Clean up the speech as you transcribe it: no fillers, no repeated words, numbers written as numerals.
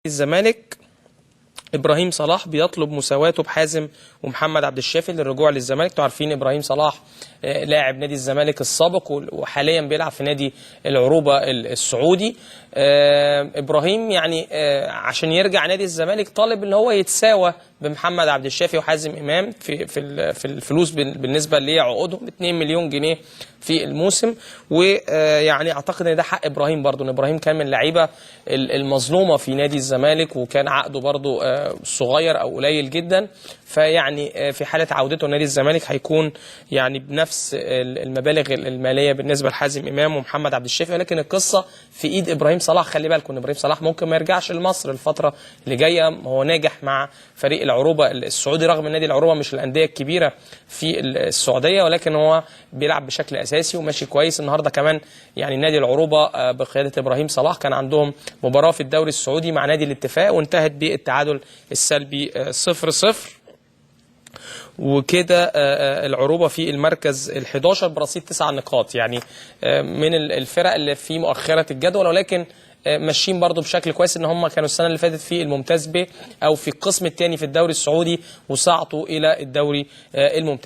الزمالك ابراهيم صلاح بيطلب مساواته بحازم ومحمد عبد الشافي للرجوع للزمالك. انتوا عارفين ابراهيم صلاح لاعب نادي الزمالك السابق وحاليا بيلعب في نادي العروبة السعودي. ابراهيم يعني عشان يرجع نادي الزمالك طالب ان هو يتساوى بمحمد عبد الشافي وحازم امام في الفلوس بالنسبة لعقودهم 2 مليون جنيه في الموسم. ويعني اعتقد ان ده حق ابراهيم برضو، ان ابراهيم كان من اللعيبة المظلومة في نادي الزمالك، وكان عقده برضو صغير او قليل جدا. فيعني في حاله عودته لنادي الزمالك هيكون يعني بنفس المبالغ المالية بالنسبة لحازم امام ومحمد عبد الشافي. ولكن القصة في ايد ابراهيم صلاح. خلي بالكم ان ابراهيم صلاح ممكن ما يرجعش لمصر الفترة اللي جاية، هو ناجح مع فريق العروبة السعودي رغم ان نادي العروبة مش الاندية الكبيرة في السعودية، ولكن هو بيلعب بشكل اساسي وماشي كويس. النهارده كمان يعني نادي العروبة بقيادة ابراهيم صلاح كان عندهم مباراة في الدوري السعودي مع نادي الاتفاق وانتهت بالتعادل السلبي 0-0. وكده العروبة في المركز ال11 برصيد 9 نقاط، يعني من الفرق اللي في مؤخره الجدول، ولكن ماشيين برضو بشكل كويس. ان هم كانوا السنة اللي فاتت في الممتاز ب او في القسم الثاني في الدوري السعودي وصعدوا الى الدوري الممتاز.